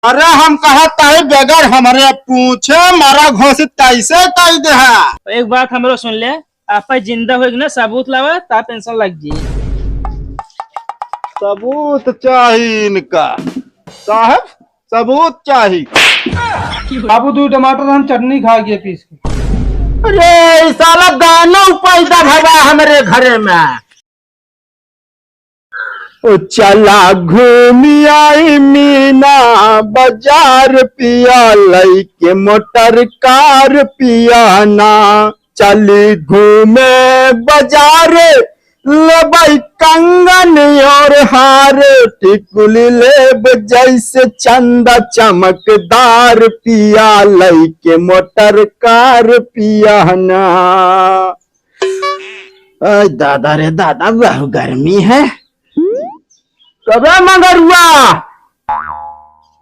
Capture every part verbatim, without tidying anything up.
अरे हम कहत ताई, बगैर हमरे पूछे मरा घोषित कैसे कइ देहा? एक बात हमरो सुन ले, आप जिंदा होइक ना सबूत लावा, ता पेंशन लग जी। सबूत चाही इनका साहब, सबूत चाही। बाबू, दू टमाटर हम चटनी खा गए पीस के। अरे, ई साला गाना पैदा भवा हमरे घरे में। ओ चला घूमी आई मीना बाजार पिया, लइके मोटर कार पिया ना। चली घूमे बाजार, लेबै कंगन और हार, टिकुली लेब जैसे चंदा चमकदार पिया, लइके मोटर कार पिया ना। अरे दादा रे दादा, बहुत गर्मी है। कबे मंगरुआ,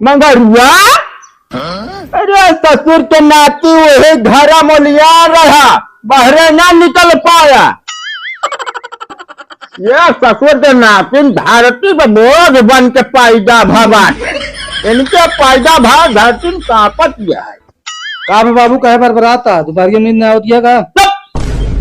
मंगरुआ, अरे ससुर के नाती वही घरा मोलिया रहा, बहरे ना निकल पाया। ये ससुर के नातिन धरती पे बोझ बन के पैदा भवा, इनके पैदा भा धरती कांपत है। का बा बाबू, काहे बरबरात है? दुपहरिया में नींद ना आवत है का? चुप!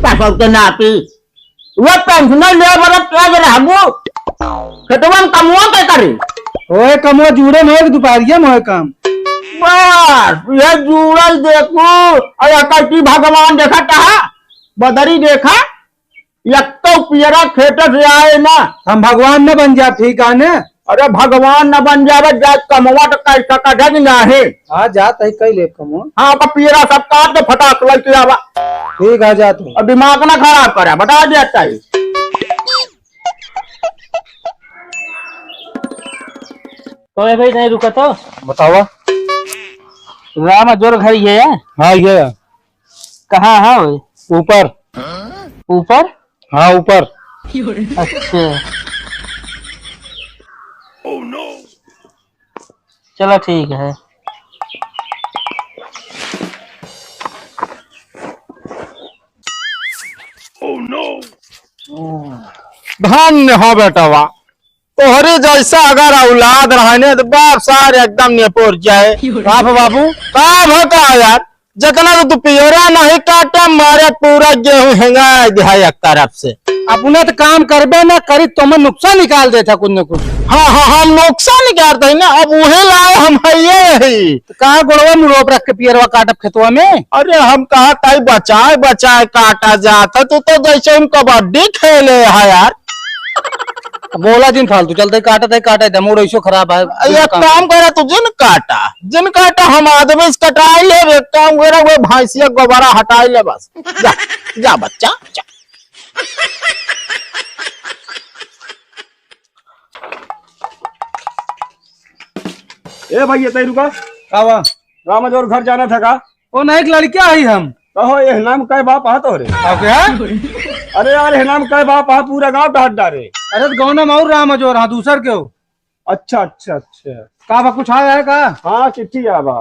ससुर के नाती, वो पेंशनर ले बड़ा तेज रहबू। खेतवन कमवा के करी। ओए, कमवा जूड़े में एक दुपहरिया में होए काम। बस, ये जूड़ल देखू, और अकल की भगवान देखा कहा, बदरी देखा, यक्को पियरा खेत से आए ना। हम भगवान न बन जा, ठीक है ना? अरे भगवान न बन जावे, जा कमवा तो कर सकत है कि नाही? हाँ, जा तही कई ले कमवा। हाँ, ओकर पियरा सब काट दे, फटाक लइके आवा। ठीक है, जा तू। अब दिमाग ना खराब करा, बता दिया ताई। ओए भाई, नहीं रुका तो। बतावा। राम अजोर घर ये है? हाँ, ये है। कहाँ है वो? ऊपर। ऊपर? हाँ, ऊपर। अच्छा। चलो, ठीक है। धन्य हो बेटवा, तोहरे जैसा अगर औलाद रहे ने तो बाप सारे एकदम निपोर जाए। का भा बाबू? का भा का यार, जितना तो तू पियोरा नहीं काटे, मारे पूरा गेहूं हेंगा दिहा एक तरफ से। अपने तो काम करबे ना करी, तो मैं नुकसान निकाल देता कुछ न कुछ। हाँ, हाँ, हम नुकसान निकालते हैं ना, अब उहे लाए हम है ये ही। तो कहाँ गोड़वा मुड़वा पर रख के पियरवा काटब खेतवा में? अरे हम कहा ताई बचाए बचाए काटा जाता, तू तो जैसे हम कबड्डी खेले है यार। बोला जिन फालतू, चलते काटा तय काटा दे, मूड ऐसो खराब है। एक काम करे, तू जिन काटा, जिन काटा, हम आदमी से कटाई ले, एक काम करे, वो भैंसिया गोबरा हटाई ले बस। जा, जा बच्चा, जा। ए भाई, ये तई रुका। का बा? राम अजोर घर जाना था का? ओ नहीं, एक लड़किया है हम। कहो, ये नाम कै बाप आ तोहरे? का क्या? अरे यार, ये नाम कै बाप आ, पूरा गांव डहट डारे। अरे तो गौना में और राम अजोर, हाँ, दूसर के हो। अच्छा, अच्छा, अच्छा। का बा, कुछ आया है का? हाँ, चिट्ठी आया बा।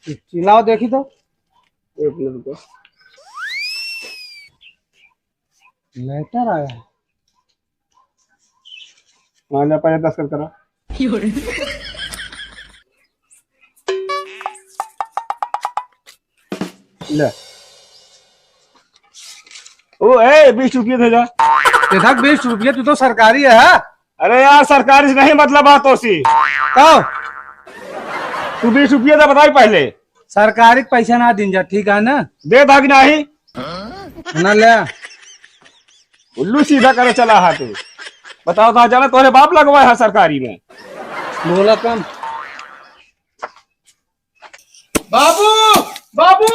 चिट्ठी लाओ देखी तो। एक मिनट रुको। लेटर आया है। हाँ, ले, पहले दस्तखत करा। ले। ओ, ए, बीस रुपये दे जा। ये था बीस रुपये, तू तो सरकारी है, हाँ? अरे यार, सरकारी से नहीं मतलब बात होसी। तो? तू बीस रुपये दे, बताई पहले। सरकारी के पैसा ना दिन जा, ठीक है ना? दे था कि नहीं? ना ले। उल्लू सीधा करे चला हा तू। बताओ, कहाँ जाना तोहरे बाप लगवा है सरकारी में? बोला कम। बाबू, बाबू।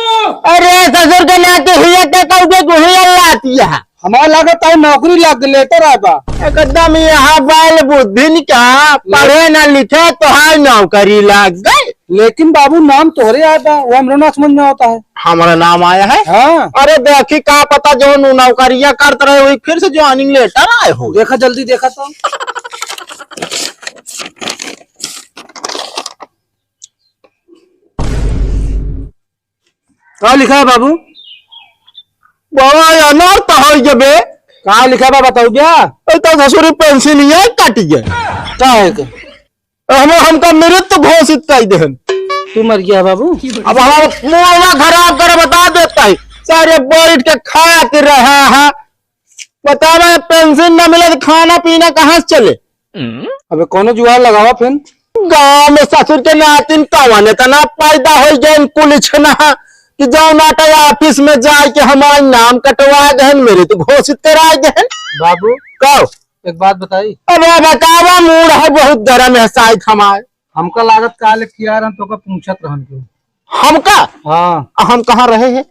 अरे ससुर के नाती हिया के कहू के गुहिया लातिया। हमार लागत है नौकरी लग गई, लेटर आए बा। एकदम यहाँ बैल बुद्धिन का, पढ़े ना लिखे तो हाय नौकरी लग गई। लेकिन बाबू, नाम तोहरे आया बा, वो हमरो ना समझ में आवता है। हमारा नाम आया है? हाँ। अरे देखी, का पता जो नु नौकरिया करत रहे, वही फिर से ज्वाइनिंग लेटर आए हो। देखा, जल्दी देखा तो। का लिखा है बाबू? बड़ा अनर्थ हो गए बे। का लिखा बा, बताओ क्या? ए तो ससुरी पेंशन ही काटी गए। का है के? हम, हमका मृत घोषित कइ देहन। तू मर गया बाबू? अब हमारा मुंह ना खराब कर, बता देता है, सारे बैठ के खात रहा है। बतावा, पेंशन ना मिले तो खाना पीना कहाँ से चले? अबे कौनो जुगाड़ लगावा फिर। गांव में ससुर के नातिन कवन इतना पैदा होइ गए कुल इछना कि जौन आटा office में जाए के हमार नाम कटवा देहन, मृत घोषित करा देहन। बाबू, कहो। एक बात बताई। अबे बतावा, मूड है बहुत गरम है शायद हमार। हमका लागत काले कि यार हम तोका पूछत रहन क्यों। हमका? हाँ। हम कहाँ रहे हैं?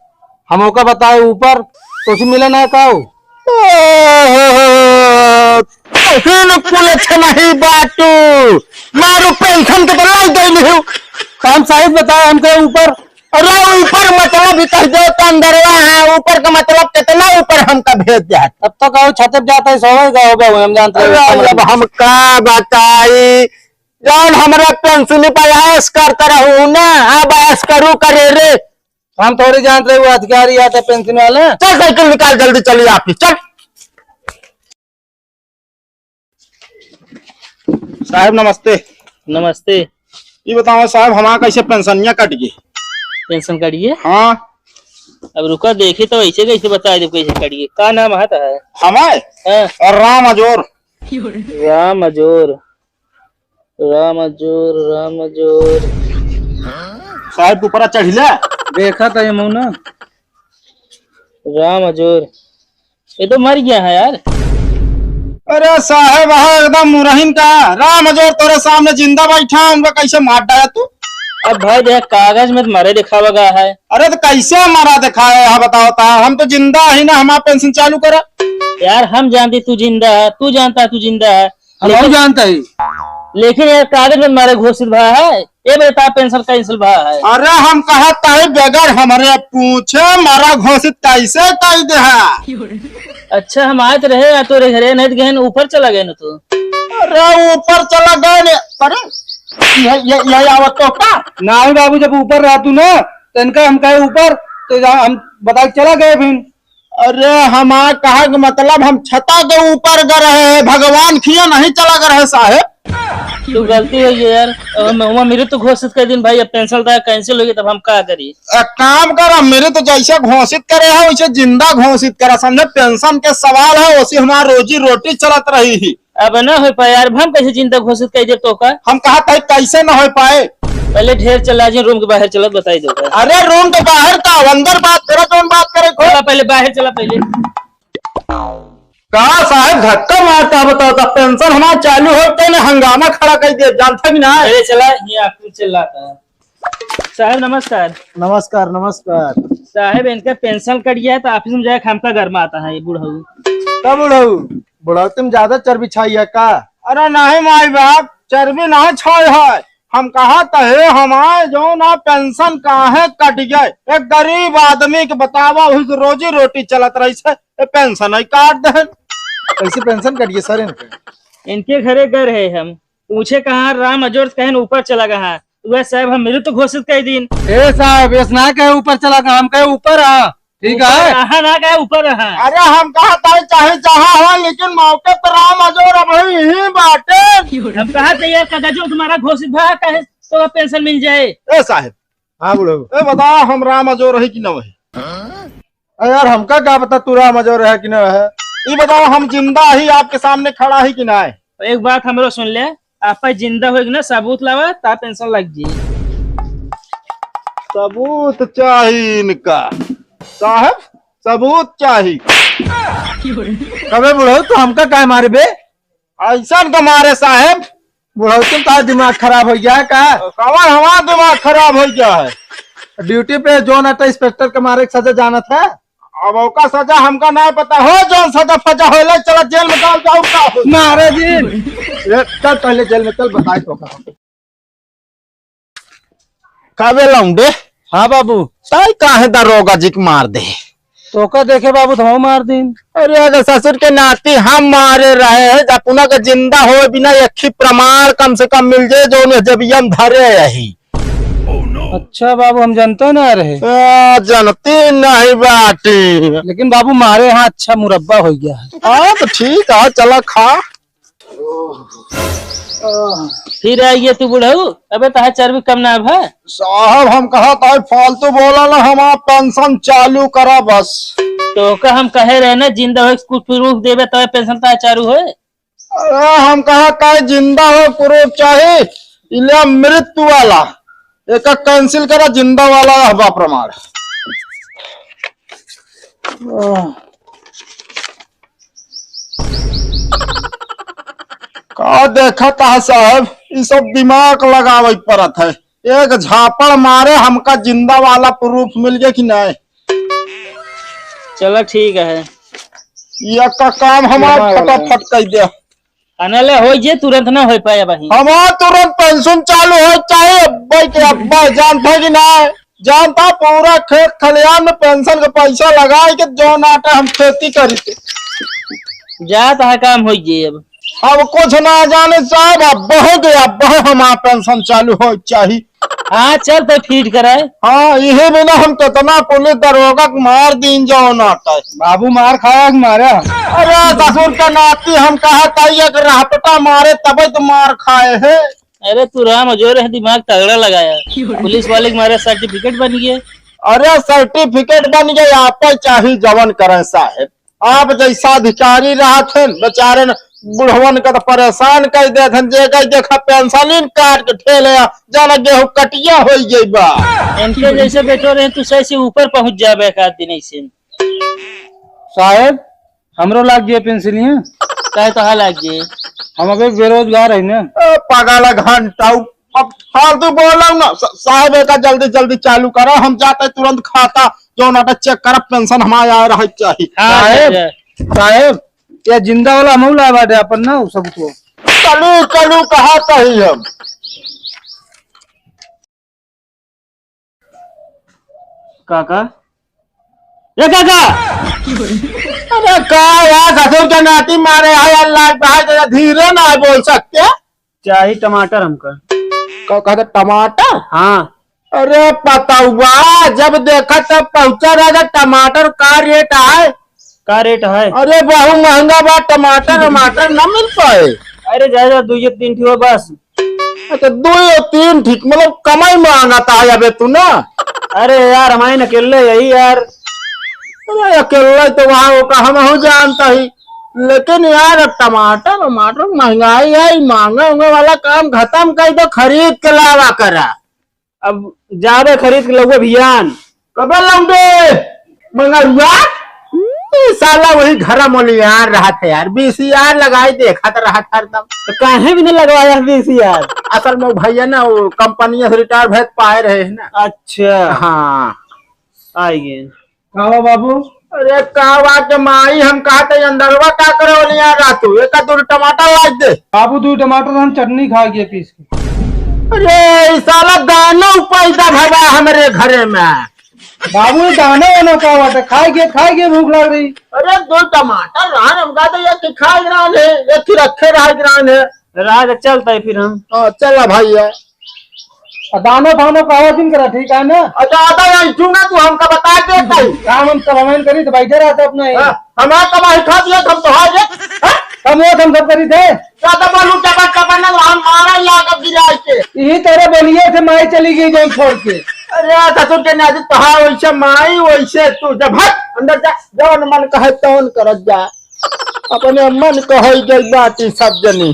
हम ओका बताए ऊपर, तोसे मिले ना का हो? ओहो, तोहिन कुल इछनही बाटू। मारू पेंशन के तो लाई गई नहीं। तो हम साहिब बताए हमके ऊपर। अरे ऊपर मतलब भी कह दो तो अंदरवा है, ऊपर का मतलब कितना ऊपर हमका भेज दे। तब तो कहो छते पे जाता है, सोवे का हो गया, हम जानते हैं अरे ऊपर अब मतलब। हम का बताई, जौन हमरा पेंशन पे ऐश करता रहू ना, अब ऐश करू करे रे। हम थोड़ी जानते हैं वो अधिकारी आते पेंशन वाले। चल साइकिल निकाल जल्दी, चलिए आप ही, चल। साहब नमस्ते। नमस्ते। ये बताओ साहब, हमारा कैसे पेंशनिया कट गई? पेंशन कट गई है? हाँ। अब रुका देखी तो ऐसे कैसे बता दे कैसे कट गई। का नाम है तो है? हमारे? हाँ। और राम अजोर। राम अजोर। राम अजोर, राम अजोर। साहब के ऊपर चढ़िला। देखा था ये मौना। राम अजोर, ये तो मर गया है यार। अरे साहब, हाँ एकदम मुरहिन का। राम अजोर तोरे सामने जिंदा बैठा है, उनका कैसे मार डाला तू? अब भाई देख, कागज में तो मरे दिखावा गया है। अरे तो कैसे मरा दिखाए है, बताओ ता? हम तो जिंदा ही ना, हमारा पेंशन चालू करा। यार हम जानते तू जिंदा है, तू जानता तू जिंदा है, हम लेकिन, जानता ही। लेकिन यार कागज में मारे घोषित भा है, ये बता पेंशन कैंसिल भा है। अरे हम कहा ताई बगैर हमरे पूछे मारा घोषित कैसे कर दे है? अच्छा हम आए तो रहे, आ तोरे घरे नहीं तो गए न, ऊपर चला गए न तू। अरे ऊपर चला गए ने। अरे ये ये ये आवत तो का? नहीं बाबू, जब ऊपर रहा तू ना तो इनका हम कहे ऊपर तो जा-, हम बता के चला गए फिर। अरे हमार कहा के मतलब हम छता के ऊपर ग रहे हैं, भगवान खिया नहीं चला ग रहे साहेब। तू गलती हो गई यार, अब हम हुआ मृत घोषित कर दिन भाई, अब पेंशन दा कैंसिल हो गई तब हम का करी? एक काम कर, मृत जैसे घोषित करे है वैसे जिंदा घोषित करा, समझे? पेंशन के सवाल है, वैसे हमार रोजी रोटी चलत रही ही। अब ना हो पाए यार, हम कैसे जिंदा घोषित कर दे तो का? हम कहा था कैसे ना हो पाए? पहले ढेर चला जी, रूम के बाहर चलत बताई दो का। अरे रूम के बाहर का, अंदर बात करो, कौन बात करे को? चला पहले बाहर चला पहले। का साहब धक्का मारता बताओ, तब पेंशन हमार चालू हो तो ने हंगामा खड़ा कर दिया, जानता भी ना है। अरे चला, ये आपको चिल्लाता है। साहब नमस्कार। नमस्कार, नमस्कार। साहब इनका पेंशन कट गया है तो ऑफिस में जाके हमका गर्मा आता है ये बुढ़ऊ। का बुढ़ऊ? बुढ़ऊ तुम ज्यादा चर्बी छाई है का? अरे नहीं माई बाप, चर्बी ना छाई है। हम कहा तहे हमारे जो ना पेंशन काहे कट गए? एक गरीब आदमी के बतावा, उस रोजी रोटी चलत रही से, ये पेंशन ही काट दे। कैसे पेंशन कट गई सर इनके? इनके घरे घर है हम। पूछे कहाँ राम अजोर कहन ऊपर चला गया है। वह साहब हम मृत घोषित कर दीन। ए साहब, ऐस ना कहे ऊपर चला गया, हम कहे ऊपर आ। ठीक ऊपर है? रहा ना कहे ऊपर रहा। अरे हम कहा ताई चाहे जहाँ हो, लेकिन मौके पर राम अजोर अब यही बाटे। हम कहा थे यार कागजों तुम्हारा घोषित भा कहे तो पेंशन मिल जाए। ए साहब। हाँ बुढ़ऊ। ए बताओ हम राम अजोर रही कि न वही? अरे यार, हमका का पता तू राम अजोर रहे कि न रहे? ई बताओ, हम जिंदा ही आपके सामने खड़ा ही कि ना है? तो एक बात हमरो सुन ले, आप जिंदा होइक ना, सबूत लावा, ता पेंशन लग जी। सबूत चाही इनका साहब, सबूत चाही। अबे बुढ़ऊ, तू हमका काहे मारे बे? ऐसा तो मारे साहेब। बुढ़ऊ, तुम का दिमाग खराब हो गया है का? कवन हमार दिमाग खराब हो गया है? ड्यूटी पे जौन आता इंस्पेक्टर के मारे के सजा जानत है? अब ओका सजा हमका नहीं पता हो, जौन सजा फजा होले चला जेल में डाल जाऊ का हो? मारे जी। ए, चल पहले जेल में चल, बताए तो का। का बे लौंडे? हाँ बाबू। ताई काहे दरोगा जी के मार दे? तोका देखे बाबू, तो हम मार दीन। अरे अगर ससुर के नाती हम मारे रहे हैं, जब उन्हें के जिंदा हो बिना एक ही प्रमाण कम से कम मिल जाए, जो उन्हें जबिया में धरे यही। अच्छा बाबू, हम जानते ना रहे। आ, जानते नहीं बाटी। लेकिन बाबू, मारे यहाँ अच्छा मुरब्बा हो गया है। हाँ, तो ठीक है, चला खा। ओह। फिर आइए तू बुढ़ऊ, अबे तहार चर्बी कम ना भा। साहब, हम कहत है फालतू बोला ना, हमार पेंशन चालू करा बस। तोहका हम कहे रहे ना, जिंदा होए के कुछ proof देबे तबे पेंशन तहार चालू होए। अरे, हम कहा का जिंदा हो proof चाही, इले मृत्यु वाला, एका cancel करा, जिंदा वाला हवा प्रमाण। का देखत है साहब, ई सब दिमाग लगावे पड़त है। एक झापड़ मारे, हमका जिंदा वाला proof मिल गया कि नहीं? चलो ठीक है। ये का काम हमार जमा वाला है। फटाफट कर दे। अनले हो जे तुरंत ना हो पाए भाई। हमार तुरंत पेंशन चालू हो चाहे अब्बे के अब्बे, जानता कि ना? जानता पूरा खेत खलियान में पेंशन का पैसा लगाए के जौन आटा हम खेती करी थे। जात है काम हो जे अब। अब कुछ ना जाने साहब, अब बहुत, अब बहुत हमार पेंशन चालू हो चाही। हाँ, चल तो फीट कराए। हाँ, इहे बिना हम कितना पुलिस दरोगा के मार दीन जौन आटा। बाबू मार खाया कि मारा? अरे ससुर का नाती हम कहा ताई एक रहपटा मारे तबे तो मार खाए है। अरे तू राम अजोर है, दिमाग तगड़ा लगाया। पुलिस वाले के मारे सर्टिफिकेट बन गए। अरे सर्टिफिकेट बन गए, आप चाही जवन करें साहेब। आप जैसा अधिकारी रहत हैं, बेचारे न बुढ़वन का तो परेशान कर देत हैं, जे कहीं देखा पेंसिलिन काट के ठेले आ, जाना गेहूं कटिया हो गई बा। इनके जैसे बैठो रहे, तू सही से ऊपर पहुंच जाबे एक आध दिन ऐसे। साहेब, हमरो लाग गए पेंसिलिन। काहे तो हाल लाग गए? हम अबे बेरोजगार है ना। ए, पागल घंटा, अब फालतू बोला ना। सा-, साहेब, एका जल्दी जल्दी चालू करा, हम जाते तुरंत खाता जौन आटा चेक करा, पेंशन हमारे आ रहा चाहिए। हाँ, साहेब, अच्छा। साहेब, ये जिंदा वाला हम ला बाटे अपन ना, उ सब तो। चलू, चलू, कहा सही हम। काका, ए काका! अरे का यार, ससुर के नाती मारे है, अल्लाह भाई, जरा धीरे ना बोल सकते? चाही टमाटर हमका। का कहते, टमाटर? हाँ। अरे पतौआ, जब देखा तब पहुंचा रहा था, टमाटर का रेट है? का रेट है? अरे बहुत महंगा बा टमाटर, टमाटर ना मिल पाए। अरे ज्यादा दुइये तीन ठो बस। अच्छा, दुइये तीन ठीक, मतलब कमाई मांगत है अबे तू ना। अरे यार, हमारे अकेले यही यार। अरे अकेले तो वहाँ वो का हम हो जानता ही, लेकिन यार अब टमाटर वमाटर महंगाई है, ई मांगे उंगे वाला काम खत्म कर दो, खरीद के लावा करा। अब जाबे खरीद के लउबे भियान। कबे लउबे? मंगरुआ? ई साला वही घरा मोलियार रहत है यार, वीसीआर लगाई देखत रहत हरदम। तो काहे भी नहीं लगवाया वीसीआर? असल में वो भैया ना, वो कंपनी से रिटायर भैत पाए रहे हैं ना। अच्छा। हाँ। आई गए। का बा बाबू? अरे का बा के माई, हम कहत है अंदरवा का करे वाली यार रातू, एक दो टमाटर लाग दे। बाबू, दो टमाटर हम चटनी खा गए पीस के। अरे ई साला दाना पैदा भवा हमरे घरे में। बाबू, ये दाना वाना का बात है? खाए के, खाए के भूख लग रही। अरे दो टमाटर रहन, हम कहते एक ठे खाए रहन है, एक ठे रखे रह रहन है। राज चलता है फिर हम। हाँ, चला भैया। आ दानो फानो कहो जिन करा, ठीक है ना? अच्छा, आता है, तू ना, तू हमका बता दे भाई। काम हम सब हमें करी तो बैठे रहता अपना ही। हाँ, हमारा कमाई खा दिया, हम तो हार गए। हाँ? हम वो हम सब करी थे। ज्यादा बोलू, टपा, टपा ना, हम मारा ही आकर गिरा के। यही तरह बोलिए थे, माई चली गई जौन छोड़ के। अरे, ससुर के नाती तोहार वैसे माई, वैसे तू। जब हट, अंदर जा, जौन मन कहे तौन करत जा। अपने मन कहई गई बात ई सब जनी।